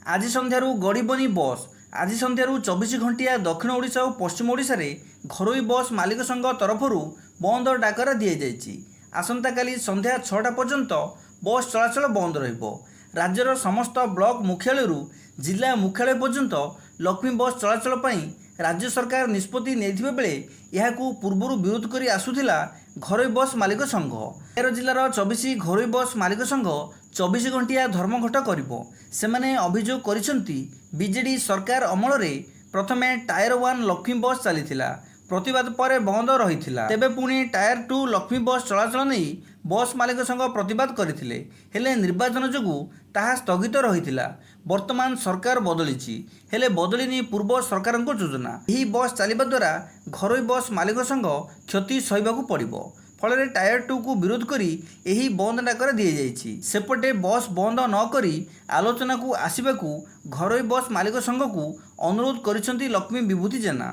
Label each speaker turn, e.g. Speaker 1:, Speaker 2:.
Speaker 1: ଆଜି ସନ୍ଧ୍ୟାରୁ ଗଡ଼ିବନି ବସ୍। ଆଜି ସନ୍ଧ୍ୟାରୁ 24 ଘଣ୍ଟିଆ ଦକ୍ଷିଣ ଓଡ଼ିଶା ଓ ପଶ୍ଚିମ ଓଡ଼ିଶାରେ ଘରୋଇ ବସ୍ ମାଲିକ ସଂଘ ତରଫରୁ ବନ୍ଦ ଡାକରା ଦିଆଯାଇଛି। ଆସନ୍ତାକାଲି ସନ୍ଧ୍ୟା 6ଟା ପର୍ଯ୍ୟନ୍ତ ବସ୍ ଚଳାଚଳ ବନ୍ଦ ରହିବ। ରାଜ୍ୟର ସମସ୍ତ ବ୍ଲକ ମୁଖ୍ୟାଳୟରୁ ଜିଲ୍ଲା ମୁଖ୍ୟାଳୟ ପର୍ଯ୍ୟନ୍ତ ଲକ୍ଷ୍ମୀ ବସ୍ ଚଳାଚଳ ପାଇଁ ରାଜ୍ୟ ସରକାର ନିଷ୍ପତ୍ତି ନେଇଥିବା ବେଳେ ଏହାକୁ ପୂର୍ବରୁ ବିରୋଧ କରି ଆସୁଥିଲା ଘରୋଇ ବସ୍ ମାଲିକ ସଂଘ। 13 ଜିଲ୍ଲାର 24 ଘରୋଇ ବସ୍ ମାଲିକ ସଂଘ 24 ଘଣ୍ଟିଆ ଧର୍ମଘଟ କରିବ। ସେମାନେ ଅଭିଯୋଗ କରିଛନ୍ତି, ବିଜେଡି ସରକାର ଅମଳରେ ପ୍ରଥମେ ଟାୟାର 1 ଲକ୍ଷ୍ମୀ ବସ୍ ଚାଲିଥିଲା। ପ୍ରତିବାଦ ପରେ ବନ୍ଦ ରହିଥିଲା। ତେବେ ପୁଣି ଟାୟାର 2 ଲକ୍ଷ୍ମୀ ବସ୍ ଚଳାଚଳ ନେଇ ବସ୍ ମାଲିକ ସଂଘ ପ୍ରତିବାଦ କରିଥିଲେ। ହେଲେ ନିର୍ବାଚନ ଯୋଗୁଁ ତାହା ସ୍ଥଗିତ ରହିଥିଲା। ବର୍ତ୍ତମାନ ସରକାର ବଦଳିଛି, ହେଲେ ବଦଳିନି ପୂର୍ବ ସରକାରଙ୍କ ଯୋଜନା। ଏହି ବସ୍ ଚାଲିବା ଦ୍ୱାରା ଘରୋଇ ବସ୍ ମାଲିକ ସଂଘ କ୍ଷତି ସହିବାକୁ ପଡ଼ିବ। ଫଳରେ ଟାୟାର 2କୁ ବିରୋଧ କରି ଏହି ବନ୍ଦ ଡାକରା ଦିଆଯାଇଛି। ସେପଟେ ବସ୍ ବନ୍ଦ ନ କରି ଆଲୋଚନାକୁ ଆସିବାକୁ ଘରୋଇ ବସ୍ ମାଲିକ ସଂଘକୁ ଅନୁରୋଧ କରିଛନ୍ତି ଲକ୍ଷ୍ମୀ ବିଭୂତି ଜେନା।